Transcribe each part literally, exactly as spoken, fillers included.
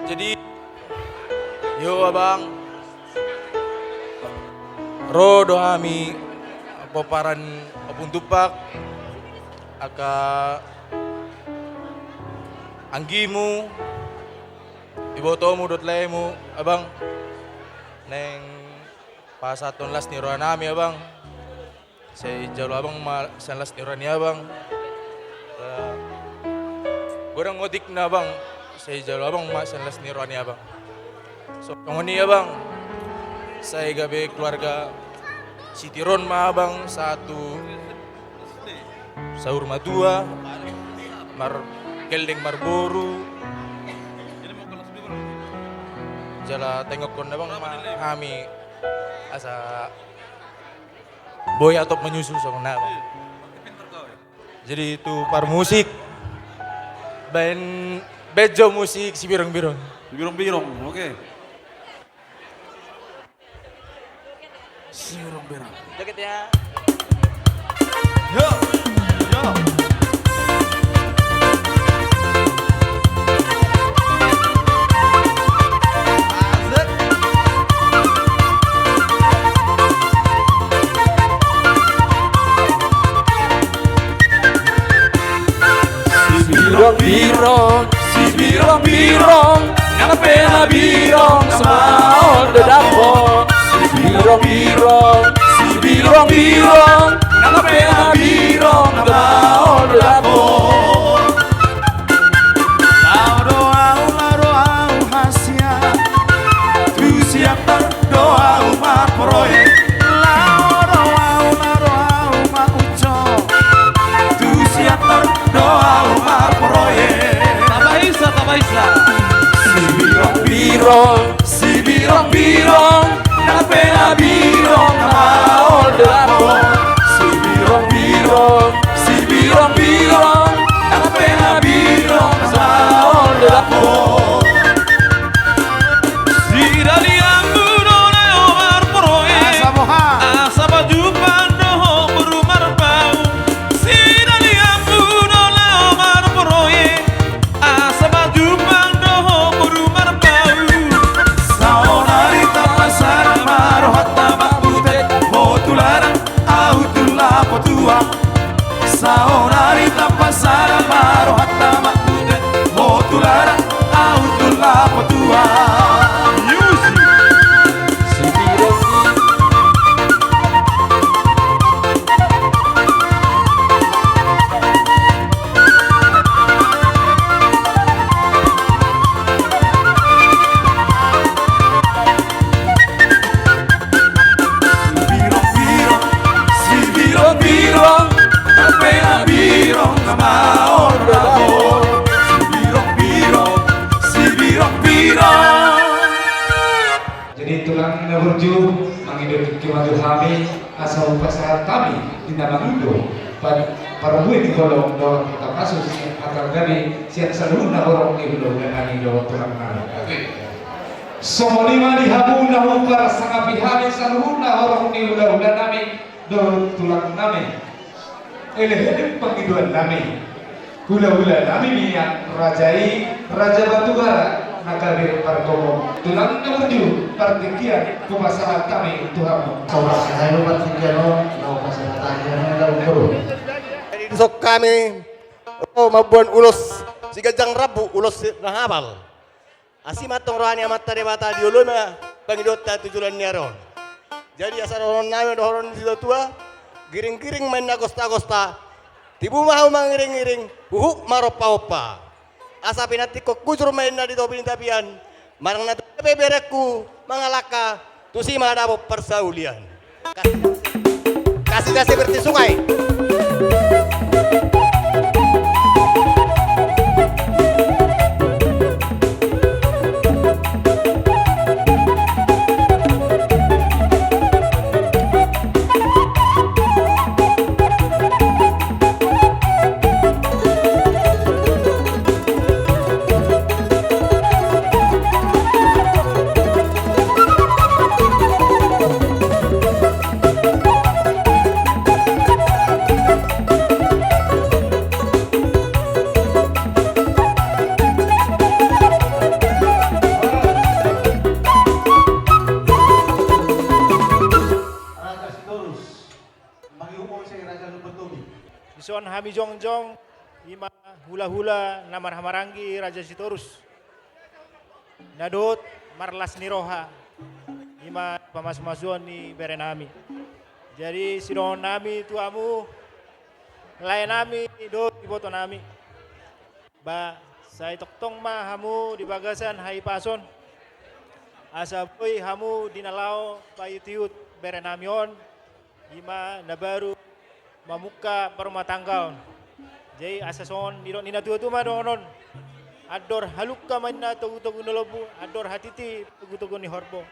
Jadi, yo abang, ro do hami pomparan Ompung Tumpak, angka anggimu, ibotomu dohot laemu abang, naeng pasahathon las ni roha nami abang. Sai jalo abang ma sian las ni roha ni abang. Eh, godang otik na abang, sai jalo abang ma sian las ni roha ni abang. So, songon i abang, sai gabe keluarga sitiruon ma abang, sahat tu saur matua, margelleng marboru. Jala taingothon abang ma hami asa boi hatop manyusu songon na abang. Jadi tu parmusik, baen, baen jo musik Sibirong-birong. Sibirong-birong, oke. Sibirong-birong. Joget ya. Yo, yo. Sibirong-birong, sibirong-birong, nang pe na birong, na maol do dapot. Sibirong-birong, sibirong-birong, nang pe na birong, na maol do dapot. Laho do ahu, laho do ahu hasian, tu Siantar do ahu marproyek. Laho do ahu, laho do ahu maucok, tu Siantar do ahu marproyek. Tamba isa, tamba isa. Sibirong-birong, sibirong-birong, nang pe na birong, na maol do dapot. Sibirong-birong, sibirong-birong, nang pe na birong, na maol do dapot. Sidalianmu do laho marproyek. Asa boha? Asa pajumpang do ho boru Marpaung. Sidalianmu do laho marproyek. Asa pajumpang do ho boru Marpaung. Saonari tapasahat ma rohanta mambutek, ho Tulang, ahu tu Lapotua. Saonari tapasahat ma rohanta mambutek, ho Tulang, ahu tu Lapotua. Musik. Sibirong-birong, sibirong-birong, nang pe na birong, na maol do dapot. Sibirong-birong, sibirong-birong. Jadi tulang na burju, mangido tingki ma tu hami, asa hupasahat hami di na mangido, pa-, parbue ni holong dohot hata pasu sian hata gabe, sian saluhutna horong ni hulahula nami dohot tulang nami. Songon i ma di hamu na huparsangapi hami saluhutna horong ni hulahula nami dohot tulang nami. Elek-elek pangidoan nami. Hulahula nami nian raja i, Raja Batubara, na gabe pargongo. Tulang na burju, partingkian, hupasahat hami tu hamu. Hupasahat hami partingkian on, na hupasahat hami on, na burju. Jadi dison hami, ro mamboan ulos siganjang rambu, ulos si na habal. Asi ma antong roha ni Amanta Debata, dioloi ma pangidoanta tu joloan ni ari on. Jadi asa dohonon nami, dohonon ni situatua, giring-giring ma inna gosta-gosta, tibu ma hamu mangiring-iring, huhut marompa-ompa. Asa pinantikhon hujur ma inna di topi ni tapian, manang na tu pe berengku mangalangka, tusi ma dapot parsaulian. Kasih, kasih berarti sungai. Songon hami jongjong, ima hulahula na marhahamaranggi Raja Sitorus, na dohot marlas ni roha, ima pamasumasuon ni berenami. Jadi sidohononnami tu hamu, laenami dohot ibotonami, ba sai tongtong ma hamu di bagasan hahipason, asa boi hamu di na laho paihutihut berenami on, ima na baru mamungka parumatanggaon. Jadi asa songon nidok ni natuatua ma dohonon: Andor halungka ma ninna togutogu ni lombu, andor hatiti togutogu ni horbo.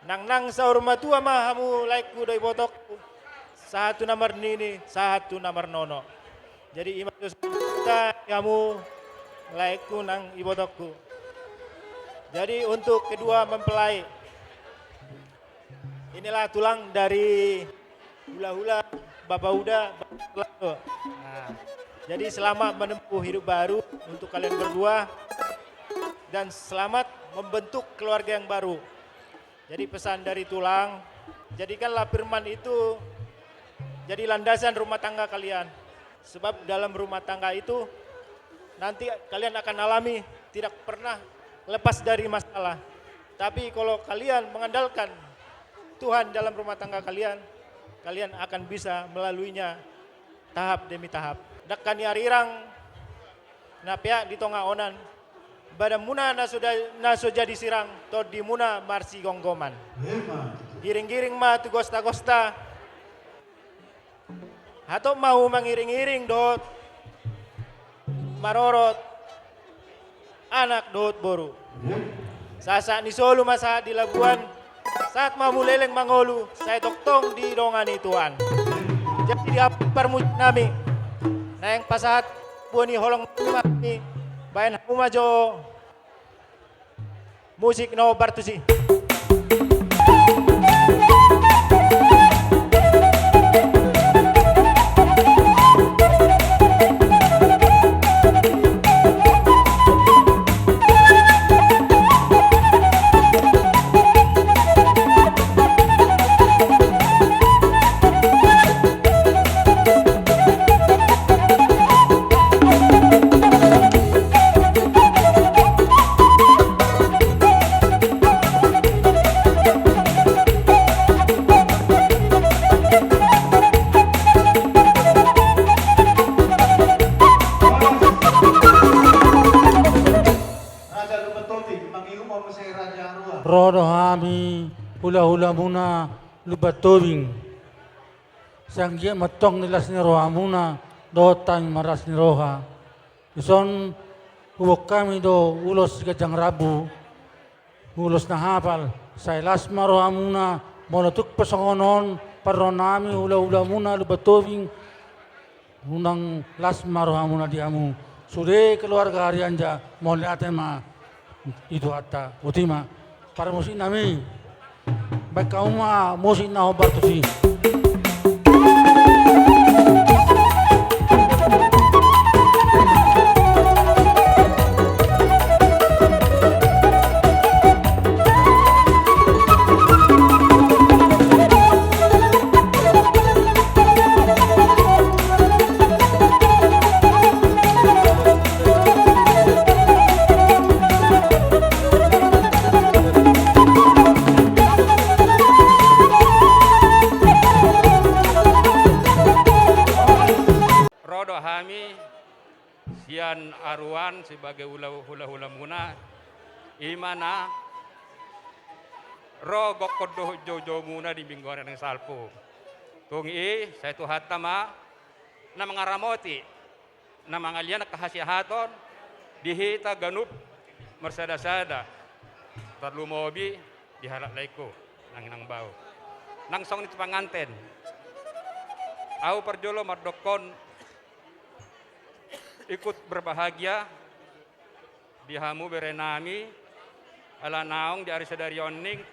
Nangnang saur matua ma hamu laengku dohot ibotongku, sahat tu na marnini, sahat tu na marnono. Jadi ima jo sahat di hamu laengku nang ibotongku. Jadi untuk kedua mempelai, inilah tulang dari hulahula Bapa Uda, Bapa Orlando. Nah, jadi selamat menempuh hidup baru untuk kalian berdua dan selamat membentuk keluarga yang baru. Jadi pesan dari tulang, jadikanlah firman itu jadi landasan rumah tangga kalian. Sebab dalam rumah tangga itu nanti kalian akan alami tidak pernah lepas dari masalah. Tapi kalau kalian mengandalkan Tuhan dalam rumah tangga kalian, kalian akan bisa melaluinya tahap demi tahap. Dangka ni arirang na peak di tonga onan, badanmuna na so da-, na so jadi sirang, tondimuna marsigomgoman. Giringgiring ma tu gostagosta, hatop ma hamu mangiringiring dohot marorot anak dohot boru. Sahat ni solu ma sahat di labuan, sahat ma hamu leleng mangolu, sai tongtong didongani Tuhan. Jadi di parmusiknami, naeng pasahat boa ni holong nami, baen hamu ma jo musik na hombar tusi. Ro do hami hulahulamuna Lumban Tobing. Sai anggiat ma antong di las ni rohamuna dohot hami marlas ni roha. Dison huboan hami do ulos siganjang rambu, ulos na hapal. Sai las ma rohamuna, molo tung pe songon on parrohanami hulahulamuna Lumban Tobing, unang las ma rohamuna di hamu. Sude keluarga Arianja, mauliate ma di Tuhanta. Boti ma parmusiknami. Baen hamu ma musik na hombar tusi. Ro do hami sian Aruan sebagai hula-, hulahulamuna, ima na ro gokhon dohot joujoumuna di minggu ari na salpu. Tung i sai Tuhanta ma na mangaramoti, na mangalianhon kesehaton di hita ganup marsadasada, tarlumobi di halak laengku nang inang bau. Nang songon i tu panganten, ahu parjolo mandokkon ikut berbahagia di hamu berenami, ala naung di ari sadari on ning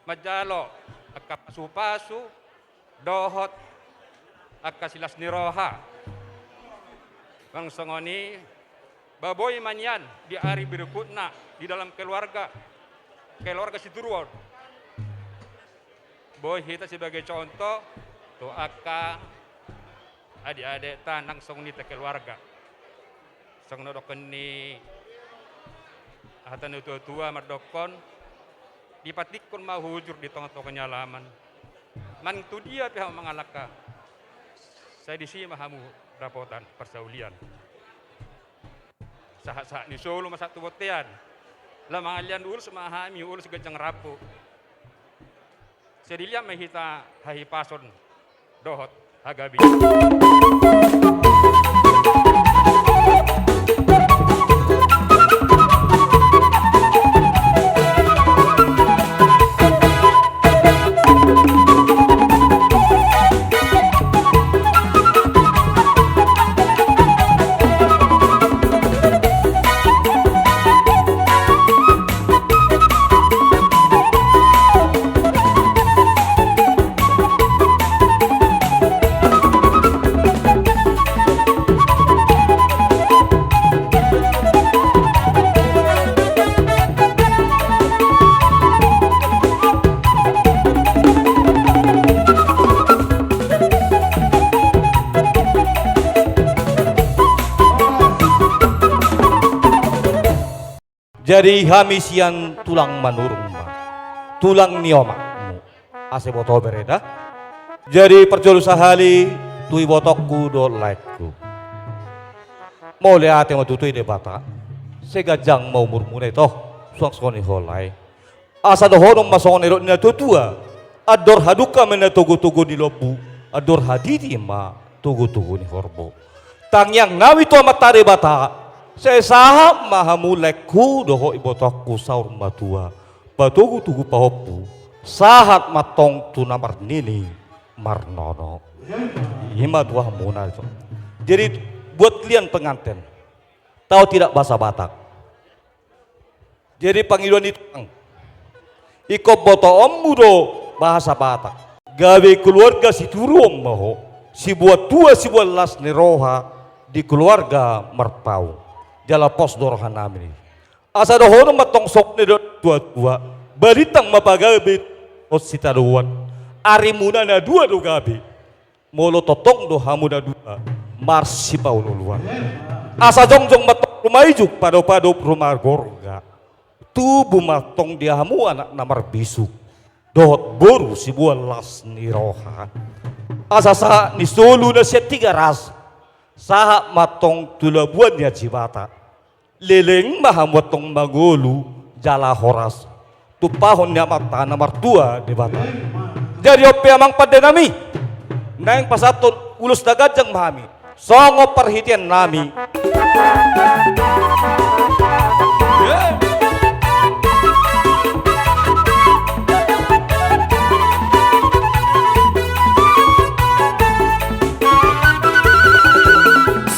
manjalo angka pasupasu dohot angka silas ni roha. Nang songon i, ba boi ma nian di ari berikutna di dalam keluarga, keluarga Sitorus on, boi hita sebagai contoh tu angka Adi-adi ta nang songon i ta keluarga. Songon na dokkon ni hata ni tua-tua mandokkon, dipatingkon ma hujur di tonga-tonga ni alaman. Manang tu dia pe hamu mangalangka, sai disi ma hamu dapotan parsaulian. Sahat-sahat ni solu ma sahat tu bontean. Lam mangalian ulos ma hami, ulos ganjang rambu. Sai dilehon ma hita hahipason dohot hagabeon. Jadi hami sian tulang Manurung ma, tulang ni omakmu. Asa boto bere da. Jadi parjolo sahali tu ibotongku dohot laengku. Mauliate ma tutu i Debata. Sai ganjang ma umurmuna i toh, suang songon i ho lae. Asa dohonon ma songon na nidok ni na tua-tua. Andor hadungka ma na togu-togu ni lombu, andor hatiti ma togu-togu ni horbo. Tangiang nami tu Amanta Debata, sai sahat ma hamu laengku dohot ibotongku saur matua, patogu-togu pahompu, sahat ma tong tu na marnini marnono. I ma tu hamuna. Jadi buat kalian pengantin, tahu tidak bahasa Batak? Jadi pangidoan ni tulang, ingkon botoonmu do bahasa Batak. Gabe keluarga situruon ma ho, sibuat tua sibuat las ni roha di keluarga Marpaung. Jala pos do rohanami. Asa dohonon ma tong songon na nidok ni tua-tua, balintang ma pagabe dohot sitadoan. Arimuna na dua do gabe. Molo tongtong do hamu na dua marsipaolo-oloan, asa jongjong ma tong ruma ijuk, padop-adop ruma gorga. Tubu ma tong di hamu anak na marbisuk dohot boru sibuat las ni roha. Asa sahat ni solu na sian Tigaras, sahat ma tong tu labuan ni Ajibata. Leleng ma hamu antong mangolu jala horas, tumpahon ni Amanta na martua Debata. Jadi on pe amang pandenami, naeng pasahathon ulos na ganjang ma hami songon parhiteannami.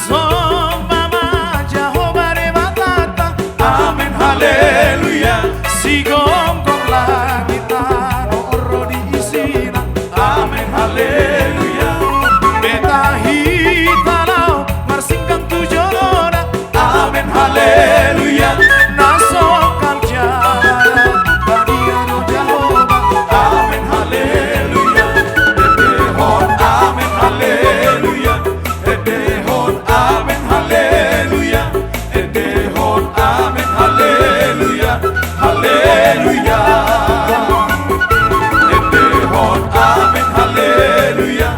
Somba ma Jahowa Debatanta. Amen, haleluya. Sigomgom langit tano ro di isina. Amen, haleluya. Beta hita laho marsinggang tu jolona. Amen, haleluya. Na songkal jala badia do Jahowa. Amen, haleluya. Endehon amen, haleluya. Endehon amen, haleluya. Endehon amen, haleluya. Haleluya. Endehon amen, haleluya.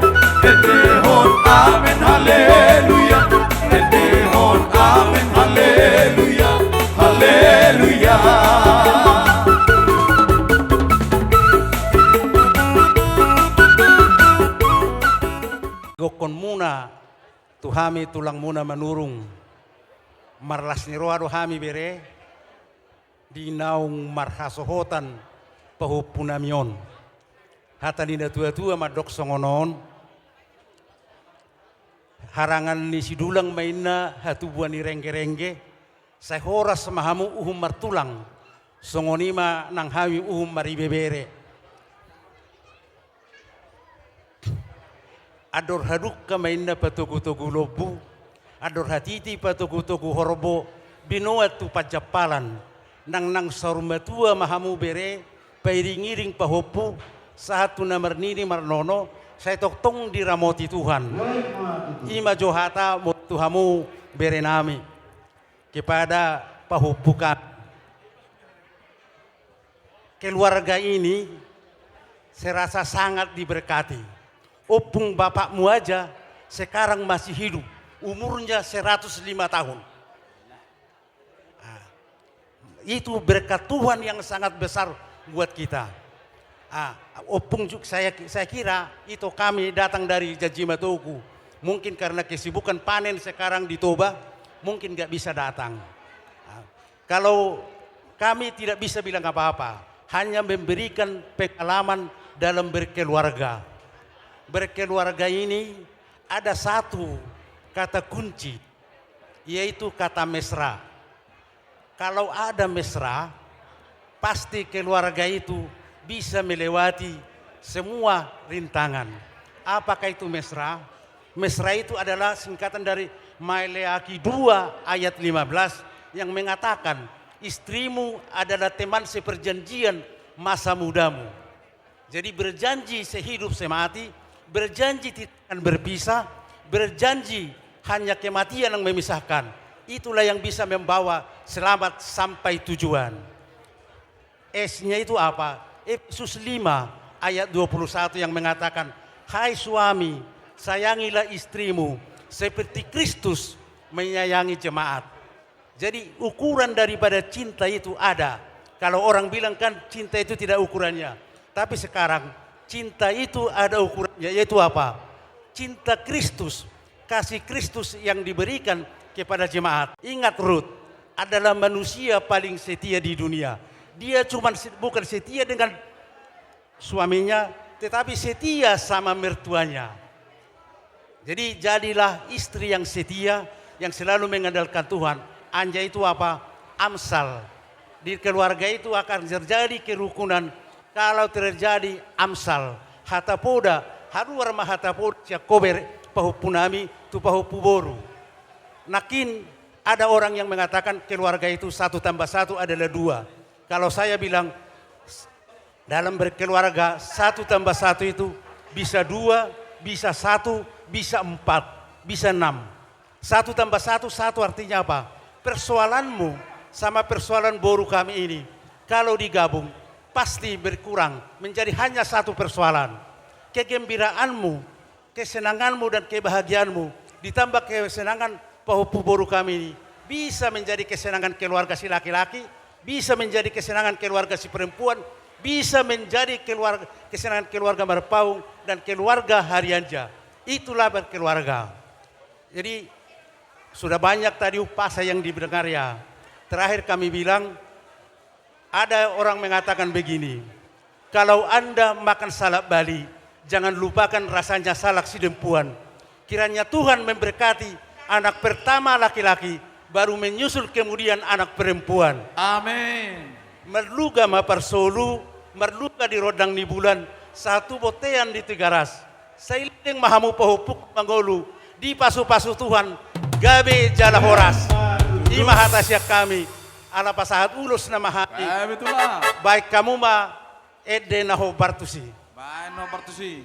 Endehon amen, haleluya. Endehon amen, haleluya. Haleluya. Gokhonmuna tu hami tulangmuna Manurung. Marlas ni roha do hami bere di naung marhasohotan pahompunami on. Hata ni na tua-tua mandok songon on. Harangan ni sidulang ma inna hatubuan ni rengge-rengge. Sai horas ma hamu uhum martulang. Songon i ma nang hami uhum maribebere. Andor hadungka ma inna patogu-togu lombu, andor hatiti patogu-togu horbo, binoan tu panjampalan. Nang nang saur matua ma hamu bere, pairing-iring pahompu, sahat tu na marnini marnono, Sai tongtong diramoti Tuhan. I ma jo hata tu hamu berenami, kepada pahompu kami. Keluarga ini serasa sangat diberkati. Ompung bapakmu aja sekarang masih hidup, umurnya seratus lima tahun. Ah, itu berkat Tuhan yang sangat besar buat kita. Ah, ompung ju-, saya, saya kira itu kami datang dari Janji Matoku. Mungkin karena kesibukan panen sekarang di Toba, mungkin nggak bisa datang. Ah, kalau kami tidak bisa bilang apa-apa, hanya memberikan pengalaman dalam berkeluarga. Berkeluarga ini ada satu kata kunci, yaitu kata mesra. Kalau ada mesra, pasti keluarga itu bisa melewati semua rintangan. Apakah itu mesra? Mesra itu adalah singkatan dari Maleaki dua ayat lima belas yang mengatakan, "Istrimu adalah teman seperjanjian masa mudamu." Jadi berjanji sehidup semati, berjanji tidak akan berpisah, berjanji hanya kematian yang memisahkan. Itulah yang bisa membawa selamat sampai tujuan. S-nya itu apa? Efesus lima ayat dua puluh satu yang mengatakan, "Hai suami, sayangilah istrimu seperti Kristus menyayangi jemaat." Jadi, ukuran daripada cinta itu ada. Kalau orang bilang kan cinta itu tidak ukurannya. Tapi sekarang, cinta itu ada ukurannya, yaitu apa? Cinta Kristus, kasih Kristus yang diberikan kepada jemaat. Ingat, Ruth adalah manusia paling setia di dunia. Dia cuman se-, bukan setia dengan suaminya, tetapi setia sama mertuanya. Jadi, jadilah istri yang setia, yang selalu mengandalkan Tuhan. Anjay itu apa? Amsal. Di keluarga itu akan terjadi kerukunan kalau terjadi amsal. Hata poda, haruar ma hata poda sian ho bere pahompunami tu pahompu boru. Nangkin ada orang yang mengatakan keluarga itu satu tambah satu adalah dua. Kalau saya bilang, dalam berkeluarga, satu tambah satu itu bisa dua, bisa satu, bisa empat, bisa enam. Satu tambah satu, satu artinya apa? Persoalanmu sama persoalan boru kami ini, kalau digabung, pasti berkurang menjadi hanya satu persoalan. Kegembiraanmu, kesenanganmu dan kebahagiaanmu, ditambah kesenangan pahompu boru kami ini, bisa menjadi kesenangan keluarga si laki-laki, bisa menjadi kesenangan keluarga si perempuan, bisa menjadi keluarga, kesenangan keluarga Marpaung dan keluarga Harianja. Itulah berkeluarga. Jadi, sudah banyak tadi umpasa yang didengar ya. Terakhir kami bilang, ada orang mengatakan begini, "Kalau Anda makan salak Bali, jangan lupakan rasanya salak Sidempuan." Kiranya Tuhan memberkati anak pertama laki-laki, baru menyusul kemudian anak perempuan. Amin. Marluga ma parsolu, marluga di rondang ni bulan, sahat tu bontean di Tigaras. Sai leleng ma hamu pahompungku mangolu, dipasupasu Tuhan, gabe jala horas. I ma hata sian hami, ala pasahat ulos nama hami. Gabe tulang. Baen hamu ma ende na hombar tusi. Baen na hombar tusi.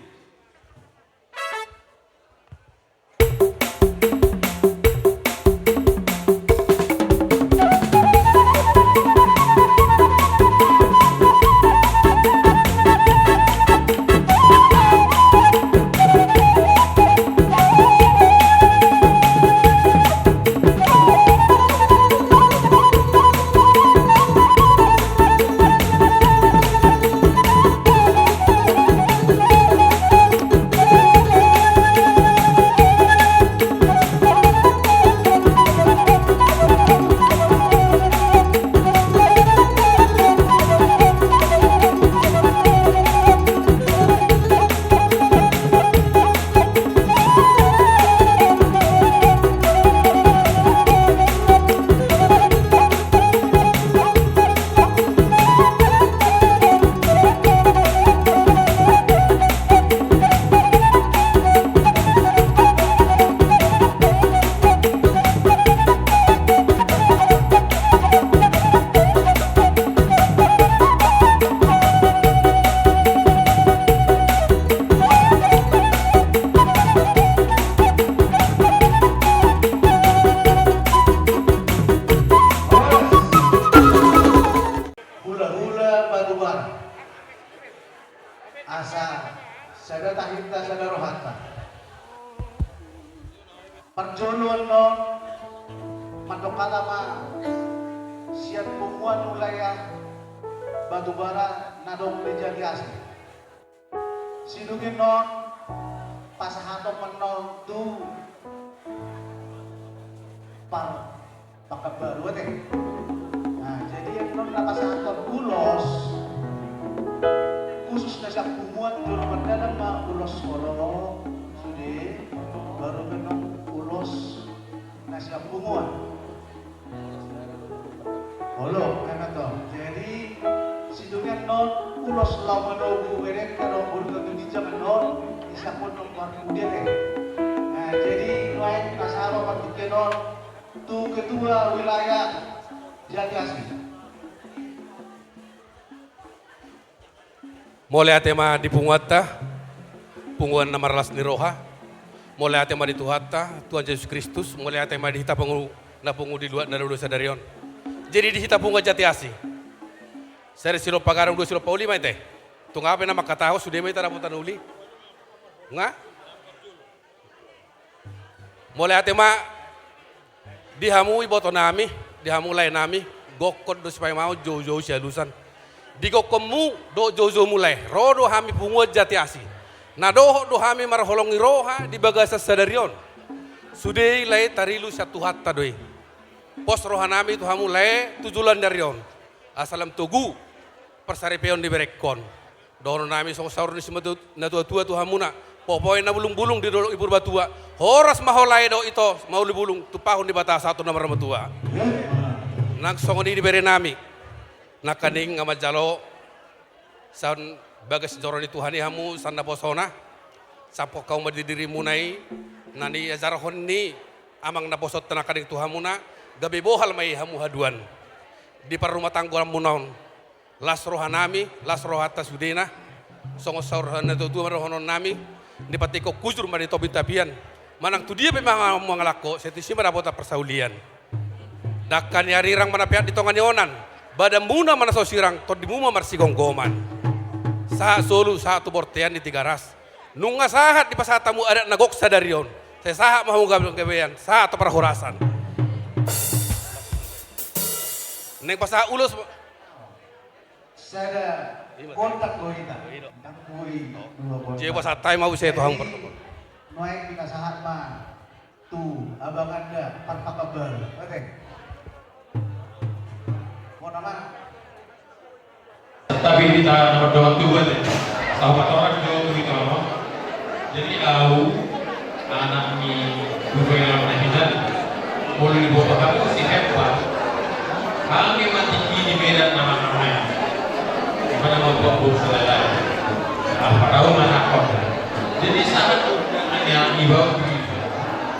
Sada tahinta, sada rohanta. Parjolo annon, mandok hata ma sian punguan wilayah Batubara na adong di Jatiasi. Sidung i annon pasahaton ma annon tu par Pekanbaru, ate. Nah, jadi annon na pasahathon ulos khusus na sian punguan jolo mardalan ma ulos holong, sude, baru annon ulos na sian punguan. Holong, eme to. Jadi sidung i annon ulos laho manogu berengka dohot boru na tu ginjang annon, isap annon parpudi, ate. Nah, jadi nuaeng na saba partingkian on tu ketua wilayah Jatiasi. Mauliate ma di punguanta, punguan na marlas ni roha. Mauliate ma di Tuhanta, Tuhan Jesus Kristus. Mauliate ma di hita pungu, na pungu di luat na dua sadari on. Jadi di hita punguan Jatiasi, sada silompa gadong, dua silompa uli ma, ate. Tung aha pe na mangkatahon, sude ma hita dapotan uli. Nga? Mauliate ma di hamu ibotonami, di hamu laenami, gokhon do sipaimaon, joujou sialusan. Di gokhonmu dohot joujoumu lae, ro do hami punguan Jatiasi. Na dohot do hami marholong ni roha di bagasan sadari on. Sude i lae tarilu sian Tuhanta do i. Pos rohanami tu hamu lae tu joloan ni ari on. Asa lam togu parsaripeon ni berengkon. Dohononnami songon saur ni simatua, natuatua tu hamuna. Pompae na bulungbulung di dolok ni Purbatua. Horas ma ho lae dohot ito maulibulung, tumpahon Debata sahat tu na martua. Nang songon i di berenami. Nangkaning nga manjalo sian bagas joro ni Tuhan i hamu sian naposona. Sampothon hamu ma di dirimuna i na niajarhon ni amang naposonta nangkaning tu hamuna, gabe bohal ma i hamu haduan di parrumatanggaanmuna on. Las rohanami, las rohanta sudena. Songon saur ni natuatua ma dohononnami, nipantikhon hujur ma di topi tapian. Manang tu dia pe ma hamu mangalangka, sai tusi ma dapotan parsaulian. Dangka ni arirang ma na peak di tonga ni onan, badanmuna ma na so sirang, tondimu ma marsigomgoman. Sahat solu, sahat tu bontean ni Tigaras. Nunga sahat dipasahat hamu adat na gok sadari on, sai sahat ma hamu gabe, gabean, sahat tu parhorasan. Naeng pasahat ulos. Sada kontak do hita. Nang boi dua kontak. Jadi pasahat hami ma use tu hamu. Jadi, protokol. Nuaeng hita sahat ma tu abanganda Parpakambar. Oke. Bona ma. Tapi hita na mardongan tubu, ate. Sahat ma tu orang jo tu hita, no? Jadi au, anak ni Dubaila Manahinan, molo diboto hami si Heppan, hami ma tingki di Medan na manang main. Di mana mambuat bom selesai. Apa tahu mana kau. Jadi sahat hanya ibawa begitu.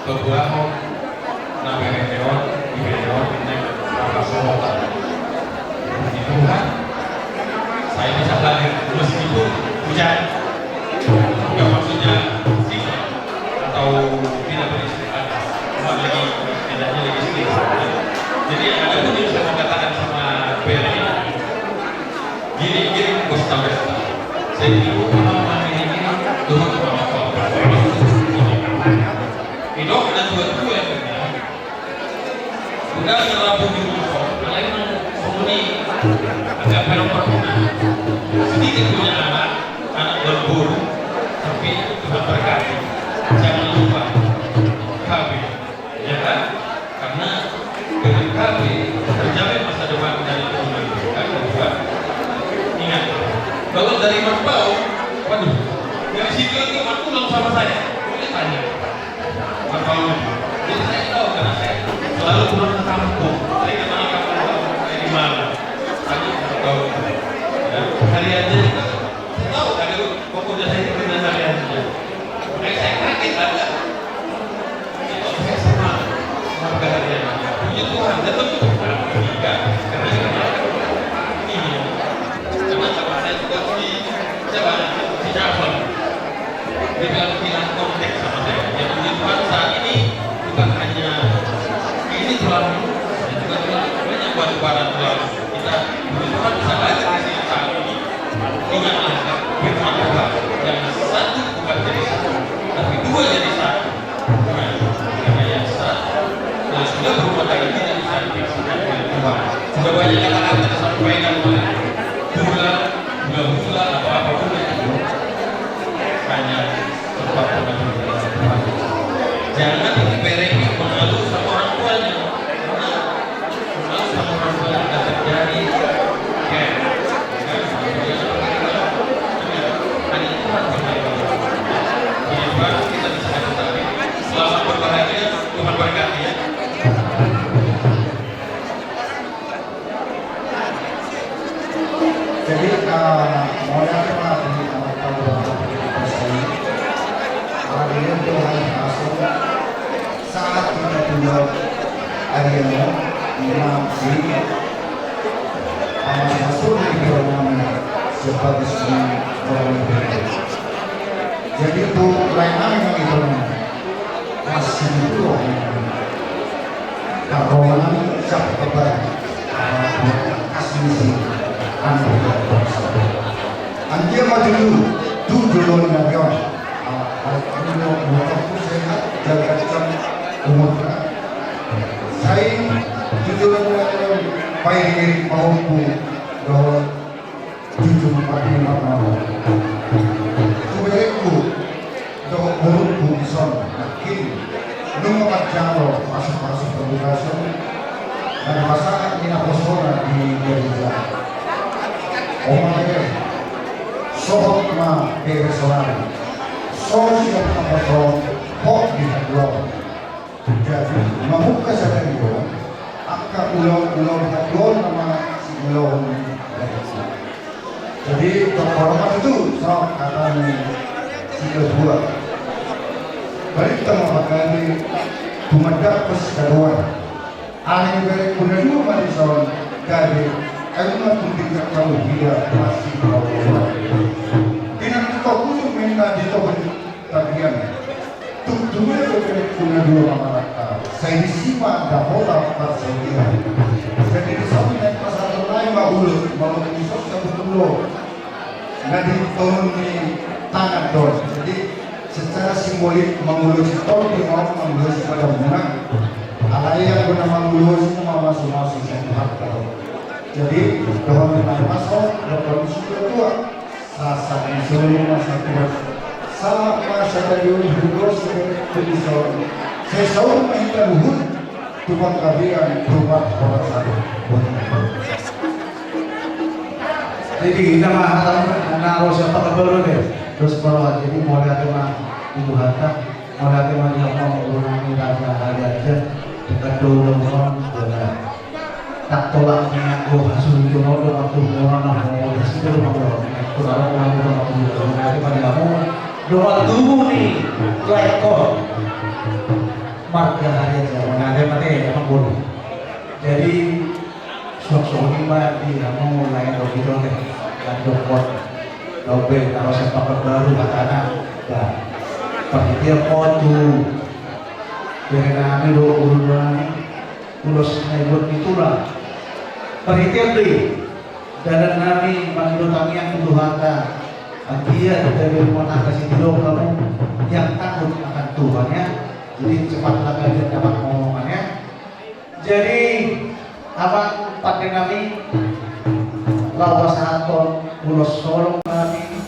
Paboahon na berete on, di berete on, di nek, apa sohotan. Puji Tuhan, saya bisa hadir meskipun hujan. Bukan maksudnya singkat atau tidak beristirahat. Cuma lagi, tidaknya lagi sedih. Jadi, ada pun yang saya mau katakan sama P R ini, gini, gini, bos tahu. Saya ibu, mama, ini, ini, turun, mama, papa. Idok na tuatua yang benar. Udah ada lampu di rumah, kalau emang penghuni agak belok perkebunan, sedikit punya anak, anak dan guru, tapi Tuhan berkati. Jangan lupa, K B, ya kan? Karena dengan K B terjamin masa depan dari keturunan. Kan, Bapak? Ingat, kalau dari Merpau, waduh, dari situ itu pulang sama saya. Boleh tanya. Merpau. Jadi saya tahu, karena saya selalu pulang ke kampung. Saya kenal kampung saya di mana. Tanya Merpau. Ya, hari aja itu saya tahu, ada pemuda saya dengan hari aja. Makanya saya kaget, ada. Itu saya senang. Warga hari aja. Puji Tuhan, datang tuh. Tiga. Karena saya kenal. Iya. Karena sama saya juga di, siapa? Di Jafar. Dia bilang, "Hilang kontak sama saya." Ya, puji Tuhan, saat ini bukan hanya ini tulang, saya juga tulang, banyak Batubara tulang. Kita, puji Tuhan, bisa hadir di sini saat ini. Ingatlah firman Tuhan, yang satu Banyak kata-kata tersampaikan oleh hula, hula-hula atau apapun itu. Hanya sesuatu yang berbeda. Jangan diberehi mengeluh sama orang tuanya. Karena mengeluh sama orang tua akan terjadi. Ya. Hanya Tuhan yang tahu. Jadi, Tuhan, kita bisa kasih tahu. Selamat berbahagia, Tuhan berkati ya. Jadi, eh, mauliate ma di Amanta Debata, Debata Surga. Ala dia Tuhan masuk saat kita tinggal hari ini, imam di Amanta Surga di dalam sebagai seni orang. Jadi, itu lain-lain yang itu. Masih itu. Karena siapa kebal? Asli sih. Anu, anggia maju dulu. Dulu dulu, Nabi. Kalau dulu, dulu aku sehat, jaga jam umur. Saya jujur, baik, mau bahwa jujur, mati, mati. Tu berengku, dohot borungku dison, nangkin nunga manjalo pasu-pasu pembukason, dan pasahat ni naposona di gereja. Oma e, sohot ma bere sonari. So siap apa so, hot di haduan. Jadi, mamungka sadari on, angka ulaon-ulaon hatuaon nama siulaon. Jadi, tongkol ma tutu, so, kata ni si ketua. Balik tama bakali, tumandang pas ketua. Ani balik guna dua ma dison, jadi, ayo ma tumbik kamu hida, masih mau. Pinang tukau ujung minta di tohon. Tagian. Tuk tumia do bere guna dua ma marangka. Sai disi ma dapotan parsaulian. Jadi dison naeng pasahaton nai ma ulos, molo dison sabutulo. Na di tohon ni tangan do. Jadi secara simbolik mangulosi tondi ma on, mangulosi padamunang. Alai anggo na mangulosi na mamasu-masu sian Tuhanta do. Jadi dohon ni ma i ma so, dohon ni si ketua. Sahat ni solu ma sahat. Sahat ma sadari on, hudos tu dison. Sai saur ma hita luhut tu panggabean, tu parhorasan. Jadi hita ma hata na ro sian Panggabean do. Terus kalau jadi mauliate ma di Tuhanta. Mauliate ma di hamu, amang boru nami, Raja Harianja. Dekat dulu, amang. Ndang tolap ni anggo hasuhuton on do, amang boru nami, na hasuhuton do, amang boru nami. Ndang tolap ni anggo hasuhuton on do, amang boru nami. Mauliate ma di hamu. Dongan tubu ni lae on, marga Harianja. Mauliate ma di hamu, amang boru. Jadi, suang songon i ma di hamu lae dohot ito, lae dohot. Dope na ro sian Panggabean hatana. Bah, parhitean on tu bere nami dohot boru nami, ulos na dibuat ni tulang. Parhitean do i dalan nami mangido tangiang tu Tuhanta. Anggiat gabe rumah tangga sitidohon hamu, yang takut akan Tuhan, ya. Jadi cepatlah kalian dapat momongan, ya. Jadi, amang pande nami, laho pasahathon ulos holong nami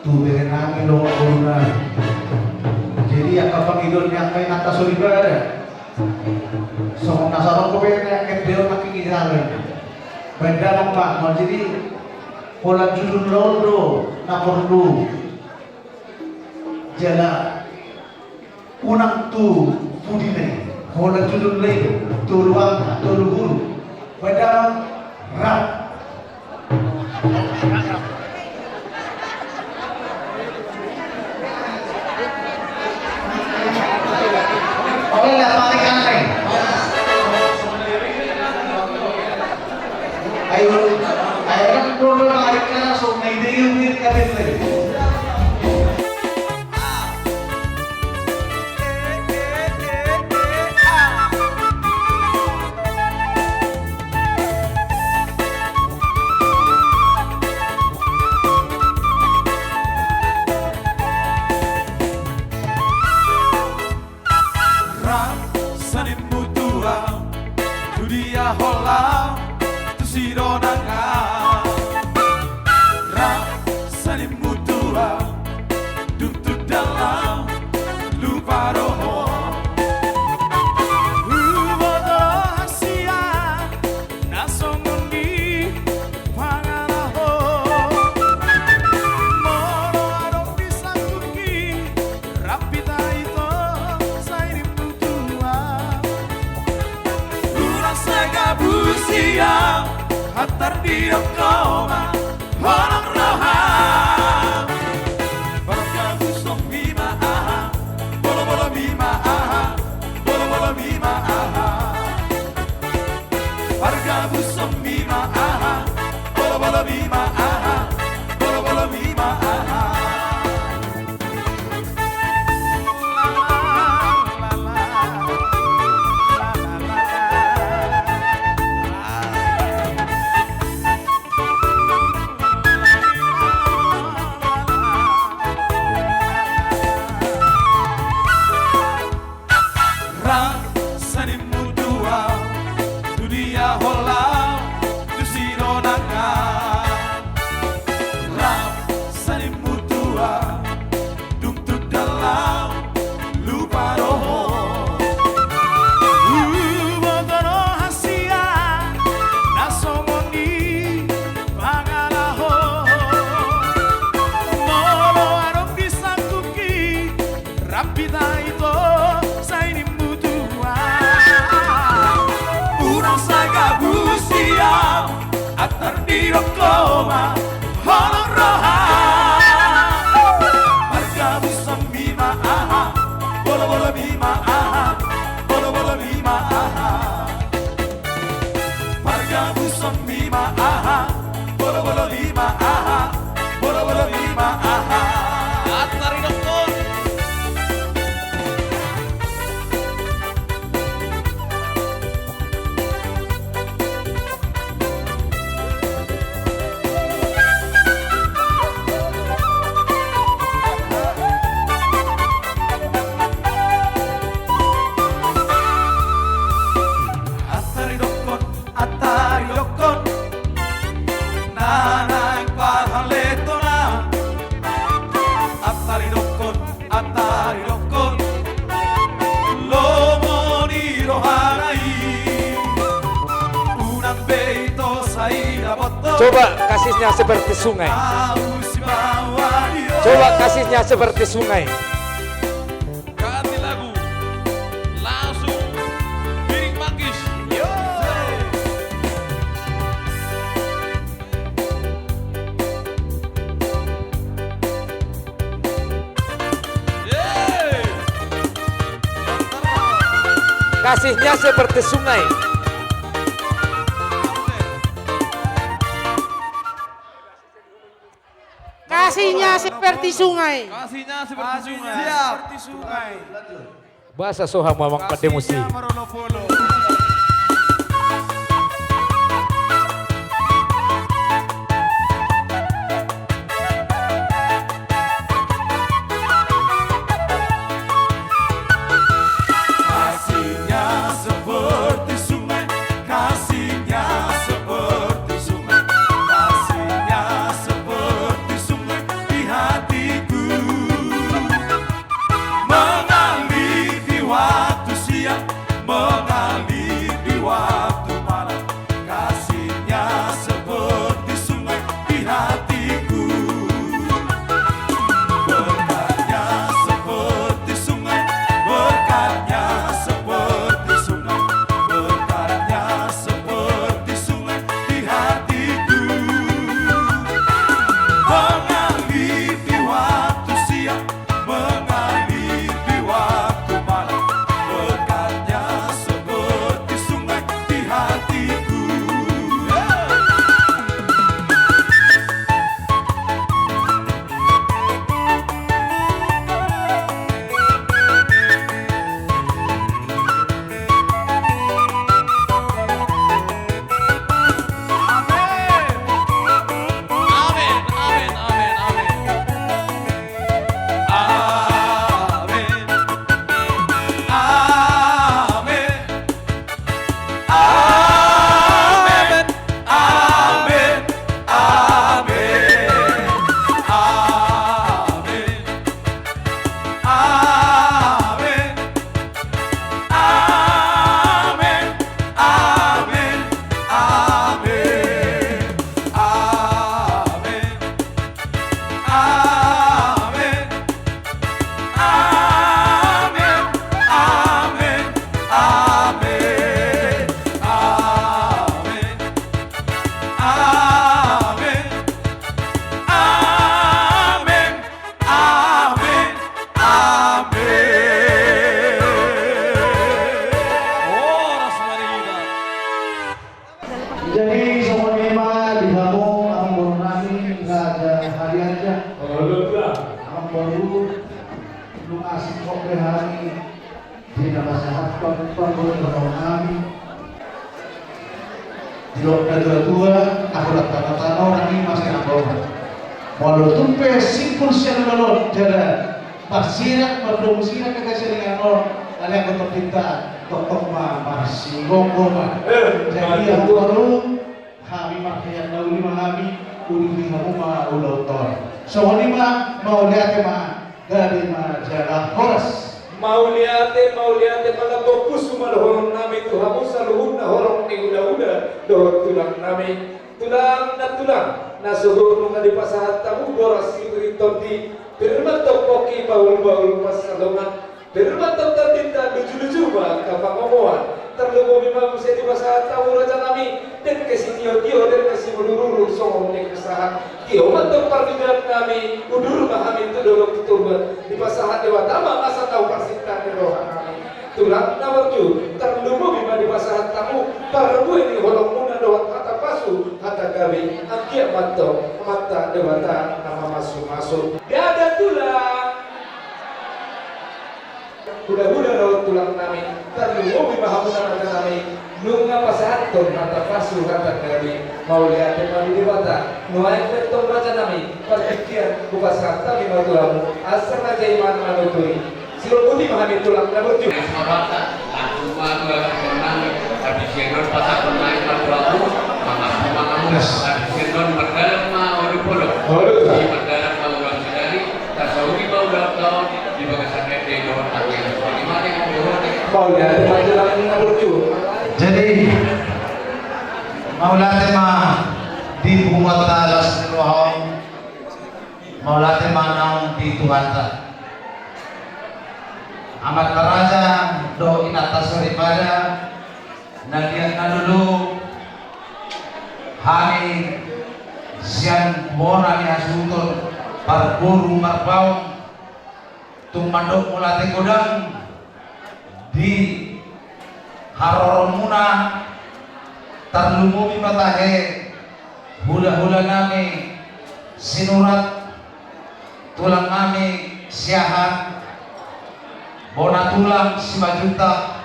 tu bere nami dohot boru nami. Jadi, angka pangidoan ni angka inanta soripada, songon na saroha be na endehon nangkin ijalo i. Baen damang ma, jadi, holan jujur laon do na porlu. Jala unang tu pudi na i, holan jujur laon do, tolu angka, tolu huruf. Baen damang, rap. Oke, lah, tarik angka i. Ayo, ayo, kan, dulu, tarik angka i, langsung, nah, ide, ide, ide, ide. Rap, senimu tuang, tu dia holan, Sidongan. Rap sanimu tulang, dung tu dalam lupa roha. Huboto hasian na songon i pangalaho. Molo adong di sanggupi, rap hita ito sanimu tulang. Unang sai gabu sian, antar didok ho ma holong roha. Pargabuson mi ma aha, bolobolo mi ma aha, bolobolo mi ma aha. Pargabuson mi ma aha, bolobolo mi ma aha, bolobolo mi ma aha. Rap sanimu tulang, tu dia ho laho, tu sidongan. Rap sanimu tulang, dung tu dalam lupa roha. Huboto do hasian na songon i pangalaho. Molo adong di sanggupi, rap hita ito sanimu tulang. Unang sai gabu sian, antar didok ho ma holong roha. Pargabuson mi ma aha, bolobolo mi ma aha, bolobolo mi ma aha. Pargabuson mi ma aha, bolobolo mi ma aha, bolobolo mi ma aha. Antar didok ho. Antar didok ho. Antar didok ho, na naeng parhaletoan. Antar didok ho, antar didok ho, lomo ni rohana i. Unang be ito sai dapothon. Coba kasihnya seperti sungai. Au sibawa dia. Coba kasihnya seperti sungai. Ganti lagu. Langsung Piring Manggis. Yo. Yeay. Kasihnya seperti sungai. Kasihnya seperti sungai. Kasihnya seperti sungai. Siap. Seperti sungai. Boasa so hamu amang pande musik? Kasihnya seperti sungai, kasihnya seperti sungai, kasihnya seperti sungai di hatiku. Mengalir di waktu siang, mengalir Amen. Amen. Amen. Amen. Horas ma di hita. Jadi songon i ma di hamu amangboru nami Raja Harianja. Amangboru, nunga singkop be hami di na pasahathon panggual ni roha nami. Didok natuatua, anggo na tano-tano nami masih na bau. Molo tung pe simpul sian ulaon jala marsirak mardomu sirak hita sian inganan on, alai anggo tondinta tongtong ma marsigomgoman. Jadi amangboru, hami marhian na uli ma hami, uduti hamu ma ulaonta on. Songon i ma, mauliate ma, gabe ma jala horas. Mauliate, mauliate, manambok pusu ma dohonon nami tu hamu saluhutna horong ni hulahula dohot tulang nami. Tulang na tulang, na sogot nunga dipasahat hamu boras situri tondi, pir ma tong pongki bahulbahul pansalongan, pir ma tong tondinta lujuluju ma angka pangomoan. Tarlumobi ma muse dipasahat hamu raja nami, dengke sitiotio, dengke simudurudur songon dengke sahat. Tio ma tong parnidaan nami, udur ma hami tu dolok tu toruan, dipasahat Debata ma asa tau parsinta ni roha nami. Tulang na burju, tarlumobi ma dipasahat hamu parbue ni holongmuna dohot hata pasu, hata gabe, anggiat ma tong Amanta Debata na mamasumasu. Gabe tulang. Hulahula dohot tulang nami, tarlumobi ma hamuna raja nami, nunga pasahathon hata pasu hata gabe, mauliate ma di Debata. Nuaeng pe tong raja nami, partingkian hupasahat hami ma tu hamu, asa raja i ma na manuturi. Sirombuti ma hami tulang na burju. Langsung ma tu hami tulang nami, habis sian on pasahat hami ma tu hamu, mangapung ma hamu, habis sian on mardalan ma olopolop. Mardalan ma ulaon sadari, tasauli ma ulaonta on di bagasan ende dohot tangiang. Songon i ma di hamu dohot. Mauliate ma tulang na burju. Jadi mauliate ma di punguanta las ni roha on. Mauliate ma naung di Tuhanta. Amanta raja dohot inanta soripada, na liat na lolo, hami sian bona ni hasuhuton parboru Marbaun, tung mandok mauliate godang di haroronmuna, tarlumobi ma tahe hulahula nami Sinurat, tulang nami Siahaan, bona tulang Simanjuntak,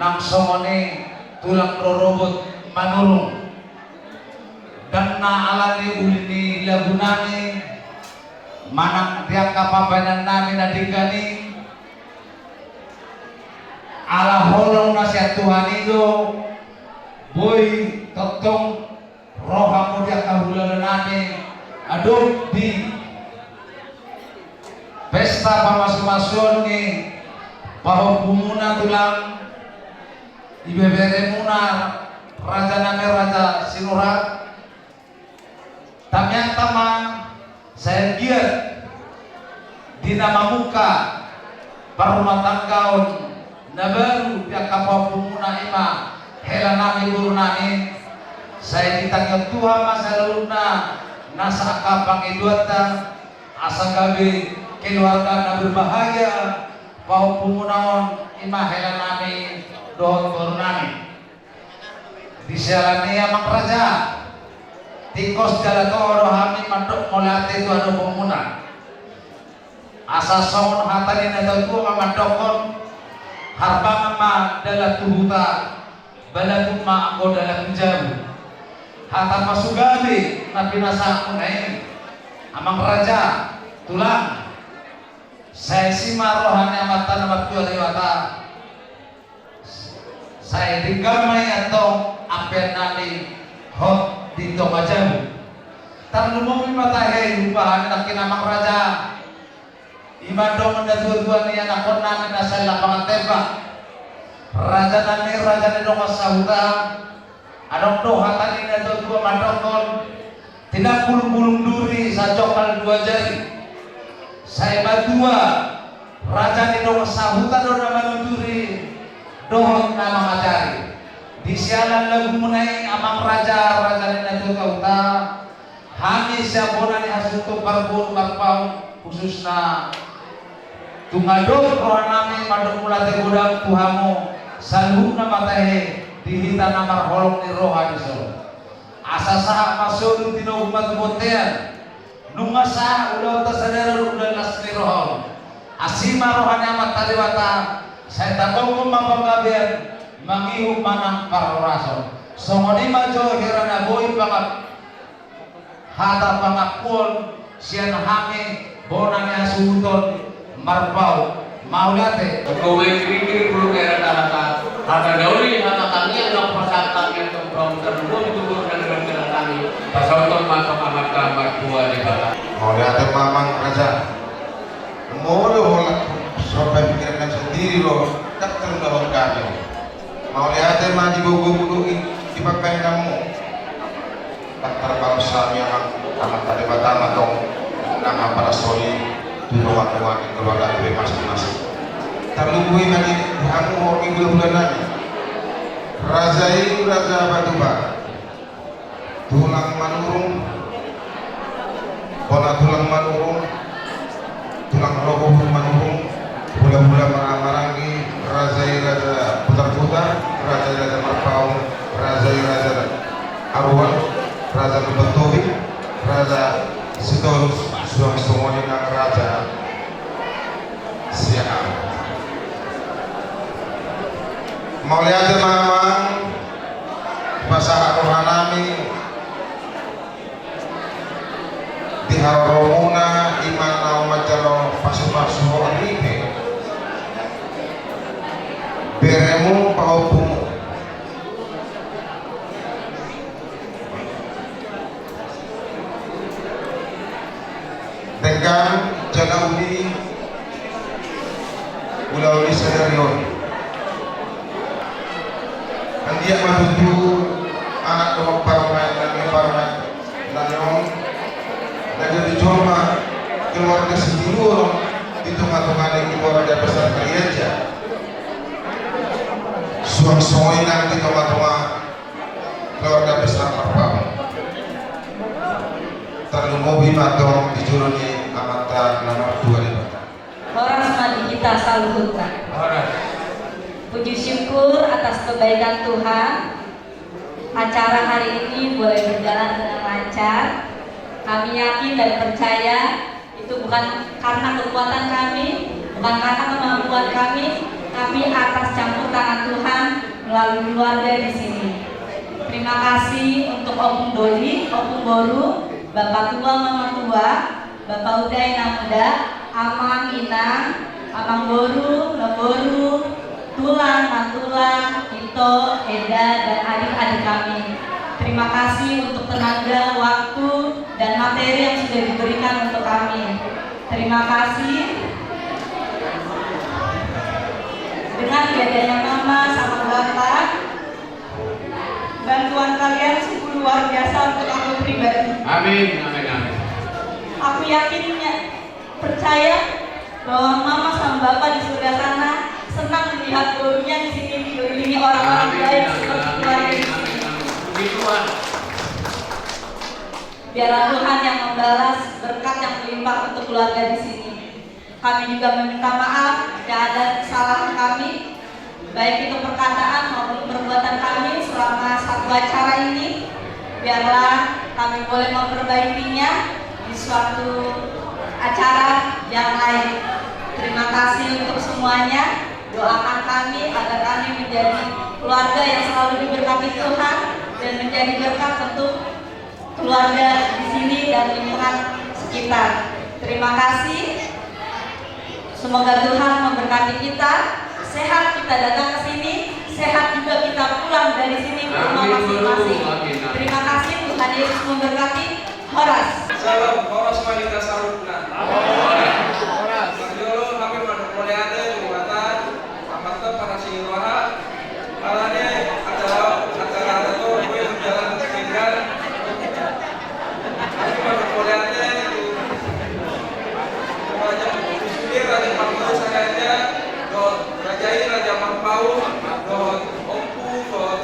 nang songon i tulang rorobot Manurung. Ndang na ala ni uli ni lagu nami manang di angka pambahenan nami na denggan i, ala holong na sian Tuhan i do, boi tongtong ro hamu di angka hulahula nami, adong di pesta pamasumasuon ni pahompumuna tulang, ibeberemuna raja nami Raja Sinurat. Tamiangta ma, sai anggiat di na mamungka parrumatanggaon na baru di angka pahompumuna i ma hela nami boru nami, sai ditangihon Tuhan ma saluhutna nasa angka pangidoanta, asa gabe keluarga na berbahagia pahompumuna on i ma hela nami dohot boru nami. Di siala ni i amang raja, tingkos jala toho do hami mandok mauliate tu hadopanmuna. Asa songon hata ni na tuatua ma mandokkon, harbangan ma dalan tu huta, balagun ma anggo dalan tu jabu. Hata pasu gabe na pinasahatmuna i, amang raja, tulang. Sai asi ma roha ni Amanta na martua Debata. Sai denggan ma i antong ampean nami hot di tonga jabu. Tarlumobi ma tahe hupasahat nangkin amang raja, i ma dongan na tuatua ni anakkon nami na sian lapangan tembak, raja nami raja ni dongan sahuta. Adong do hata ni na tuatua mandokkon, tinang bulungbulung duri sajongkal dua jari. Sai matua raja ni dongan sahuta do na manuturi dohot na mangajari. Di sialan lagumuna i, amang raja, raja ni natuatuanta, hami sian bona ni hasuhuton parboru Marpaung, khususna tung adong rohanami mandok mauliate godang tu hamu saluhutna ma tahe di hita na marholong ni roha dison. Asa sahat ma solu, tinogu ma tu bontean. Nunga sahat ulaonta sadari on, ulaon las ni roha on. Asi ma roha ni Amanta Debata, sai taponghon ma panggabean, mangihut ma nang parhorason. Songon i ma jo hira na boi pangap-, hata pangakuon sian hami bona ni hasuhuton Marpaung. Mauliate. Anggo umai giri-giri pulu kaya rata-rata, hata dauri, hata tangiang, na pasahat tangiang tong pahom tarlumobi tu boru na nidok hata tangiang, pasahathon ma tong Amanta Martua Debata. Mauliate ma amang raja. Molo holan sampai pikiran sendiri lo, tak terlawan kami. Mauliate ma di gogo muduk i, di pambahenanmu. Dang tarbalos hami, Amanta Debata ma tong na mangapara soli tu tonga-tonga ni keluarga i masing-masing. Tarlumobi ma di hamu horong ni hulahula nami. Raja i, Raja Batuba. Tulang Manurung, bona tulang Manurung, tulang rogo Manurung, hulahula, marhaha maranggi, raja i Raja Putar-putar, raja i Raja Marpaung, raja i Raja Aruan, raja Lumban Tobing, raja Sitorus, suang songon i nang raja Siahaan. Mauliate ma amang, pasahat rohanami di haroromuna, i ma na manjalo pasu-pasu ho ripe, beremu, pahompumu. Denggan jala uli ulaon ni sadari on. Anggiat ma tutu anak dohot parumaen nami, parumaen nami on, na gabe jolma keluarga sitiruon di tonga-tonga ni keluarga besar Kalianja. Suang songon i nang di tonga-tonga keluarga besar Marpaung. Tarlumobi ma tong di jolo ni Amanta na martua Debata. Horas ma di hita saluhutna. Horas. Puji syukur atas kebaikan Tuhan, acara hari ini boleh berjalan dengan lancar. Kami yakin dan percaya itu bukan karena kekuatan kami, bukan karena kemampuan kami, tapi atas campur tangan Tuhan melalui keluarga di sini. Terima kasih untuk Opung Doli, Opung Boru, Bapak Tua, Mama Tua, Bapak Uda, Inang Uda, Amang, Inang, Amang Boru, Namboru, Tulang, Nantulang, Ito, Eda, dan adik-adik kami. Terima kasih untuk tenaga, waktu, dan materi yang sudah diberikan untuk kami. Terima kasih. Dengan tiadanya Mama sama Bapak, bantuan kalian sungguh luar biasa untuk aku pribadi. Amin, amin, amin. Aku yakin, ya, percaya bahwa Mama sama Bapak di surga sana senang melihat borunya di sini dikelilingi orang-orang baik seperti keluarga di sini. Amin, amin, amin. Puji Tuhan. Biarlah Tuhan yang membalas berkat yang melimpah untuk keluarga di sini. Kami juga meminta maaf jika ada kesalahan kami, baik itu perkataan maupun perbuatan kami selama satu acara ini. Biarlah kami boleh memperbaikinya di suatu acara yang lain. Terima kasih untuk semuanya. Doakan kami agar kami menjadi keluarga yang selalu diberkati Tuhan dan menjadi berkat untuk keluarga di sini dan lingkungan sekitar. Terima kasih. Semoga Tuhan memberkati kita. Sehat kita datang ke sini, sehat juga kita pulang dari sini ke rumah masing-masing. Amin, amin, amin. Terima kasih, Tuhan Yesus memberkati. Horas. Salam, horas ma di hita saluhutna. Horas. Parjolo hami mandok mauliate tu Debata, Amanta parasi ni roha, alani acara, acara on boi berjalan dengan lancar. Hami mandok mauliate tu Raja, tu sude Raja Marpaung sadarion, dohot Raja i Raja Marpaung, dohot Ompu, dohot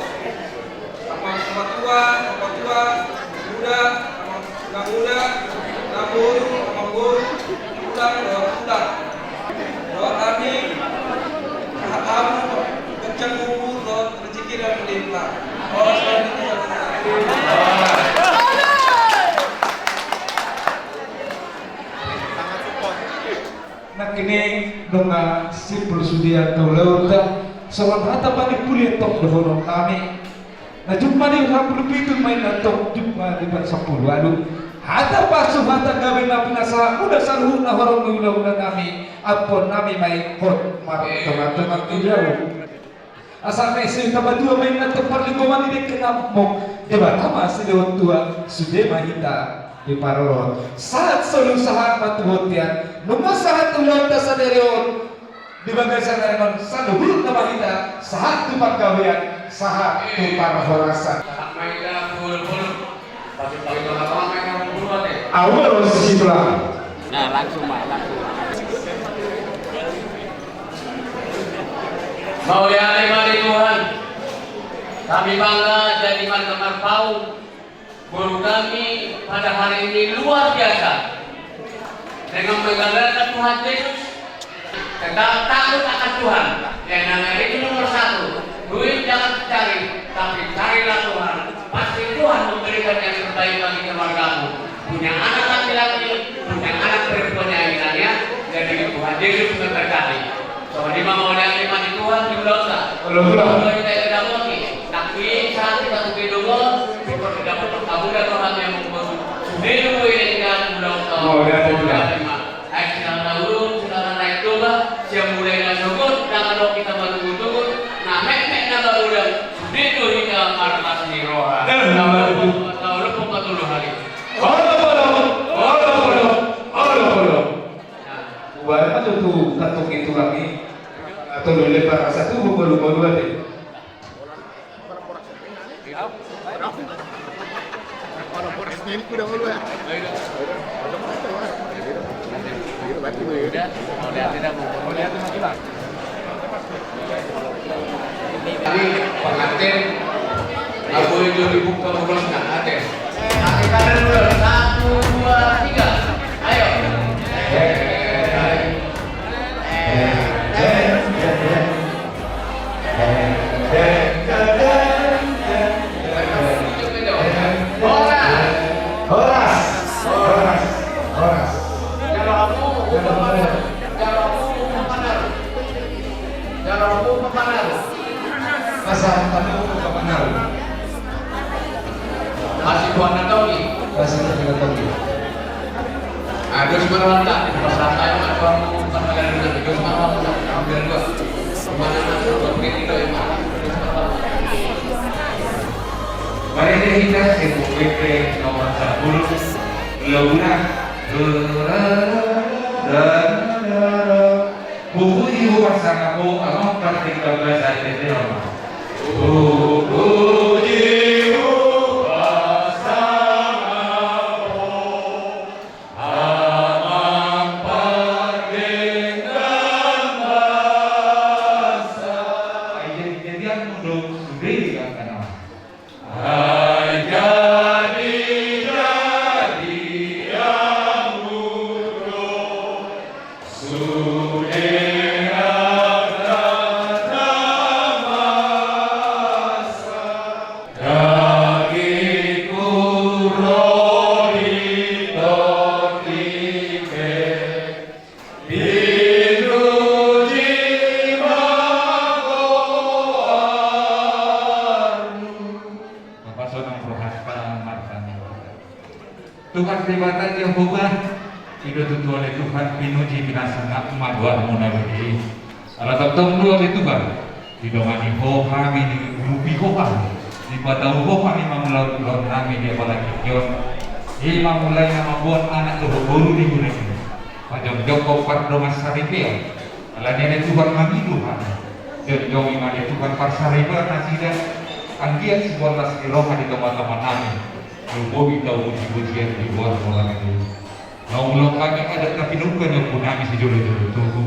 Ini nunga simpul sude angka ulaonta, songon hata panimpulian tong dohonon nami. Na jumpa di sampulu pitu ma inna tong, jumpa di pasampulu ualu. Hata pasu, hata gabe na pinasahat muna saluhutna horong ni ulaula nami, ampuon nami ma i hot martonga-tonga tu jabu. Asa mese hita matua ma inna tong parlinggoman ni dengke na mok, Debata ma silehon tua, sude ma hita diparorot. Sahat solu sahat ma tu bontean, nunga sahat ulaonta sadari on, di bagasan ari on saluhutna ma hita sahat tu panggabean, sahat tu parhorasan. Sahat ma hita, bolon-bolon. Au ma ro sisi tulang. Nah, langsung ma, langsung ma. Mauliate ma di Tuhan. Kami bangga jadi marga Marpaung. Boru kami pada hari ini luar biasa dengan mengandalkan Tuhan Yesus. Tetap takut akan Tuhan. Yang namanya itu nomor satu. Duit jangan dicari, tapi carilah Tuhan. Pasti Tuhan memberikan yang terbaik bagi keluargamu. Punya anak laki-laki, punya anak perempuannya, inannya. Jadi Tuhan Yesus memberkati. Songon i ma, mauliate ma di Tuhan di ulaonta. Olo, olo. Olo, hita i dapot i. Nangkin sahat hita tu gedong on, syukur didapot, hamu da rohana yang membangun. Sude do boi na di ulaonta. Mauliate ma. Aek silang na ulung, silang na aek toba, sian mulai na sogot, na manang hita matugut-tugut, na metmet na magodang, sude do hita marlas ni roha. Eh, na matugut. Tahu lo pokok tolu hari. Olo, olo, olo, olo, olo, olo. Nah. Buat apa tuh, tuh, kantong itu kami? Atau lo lebar rasa tuh, bolu-bolu aja. Jadi pengantin, nggak boleh dua ribu ke ulos, nggak ada. Satu, dua, tiga. Ayo. Horas. Horas. Horas. Horas. Masa tamu ke Panaru. Masih buat nonton nih. Masih buat nonton nih. Agus Marwanda, pas rata yang aku, aku bukan pada dulu, Agus Marwanda, hampir dua. Kemana masuk ke Putri Indo yang mana? Agus Marwanda. Mari kita sibuk P P nomor sepuluh, Lomuna. Puji hupasahat Ho, amang pardenggan basa, P P Roma. Puji hupasahat Ho, amang pardenggan basa. Ai jadi-jadianmu do sude angka na. Ai jadi-jadianmu do sude angka na masa. Dagingku ro di tondi pe. Pinuji ma goarmu. Bapa, sonang rohanta martangiang. Tuhan Debata Jahowa, i do tutu ale Tuhan pinuji pinasangap ma goarmu na badia i. Ala tongtong do ale Tuhan, didongani Ho hami, diurupi Ho hami, dipatau Ho hami mangulahon ulaon nami di apala tingki on. I ma mulai na mamboan anak dohot boru di huria i. Pajongjong Ho pardongan saripeon. Alani i ale Tuhan, mangido hami. Jongjong i ma ale Tuhan parsaripeon nasida. Anggiat siboan las ni roha di tongatonga nami. Lumobi tau pujipujian di goarmu nami. Naung ulaon hami adat na pinungka ni ompu nami sijolojolo tubu.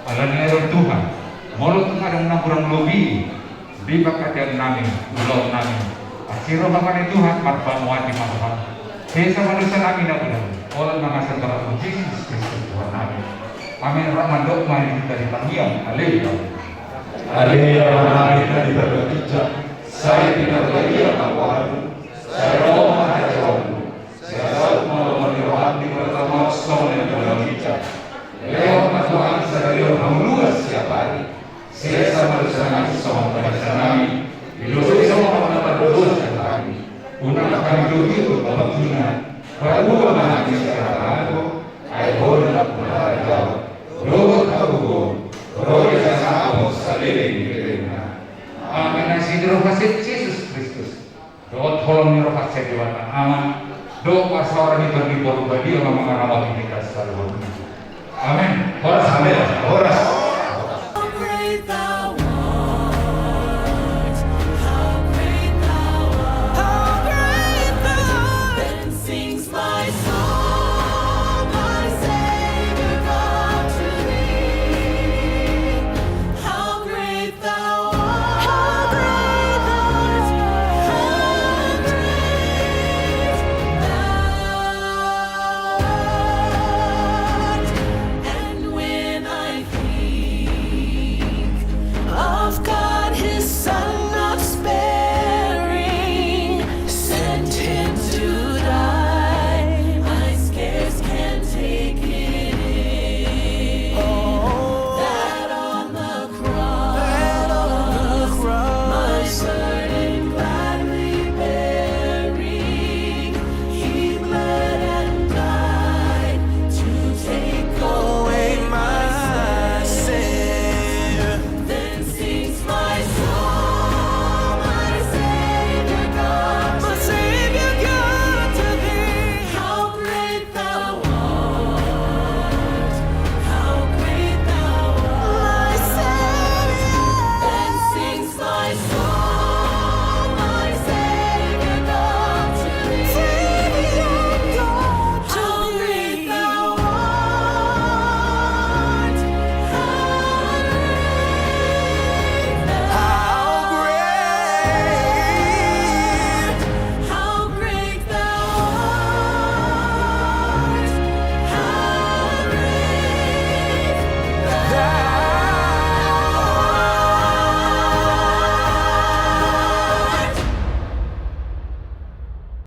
Alani i ale Tuhan, molo tung adong na hurang lobi di panghataion nami, ulaon nami, asi roha ma ale Tuhan, marpanguati ma roham. Sesa ma dosa nami na godang, holan mangasa goarmu Jesus Kristus Tuhan nami. Amin. Rap mandok ma hita di tangiang. Haleluya. Haleluya. Hita di tangiang. Sai di tangiang ma goarmu. Sai ro ma harajaonmu. Sai saut ma lomo ni roham di partamuan songon na di banua ginjang. Lehon ma Tuhan Paluahon ma hami sian harajaon, ai Ho do nampuna harajaon dohot hagogoon dohot hasingaphon saleleng ni lelengna. Amen. Asi ni roha ni Jesus Kristus, dohot holong ni roha ni Debata Ama, dohot parsaoran ni Tondi Porbadia ma mangaramoti hita saluhutna. Amen. Horas. Amen. Horas.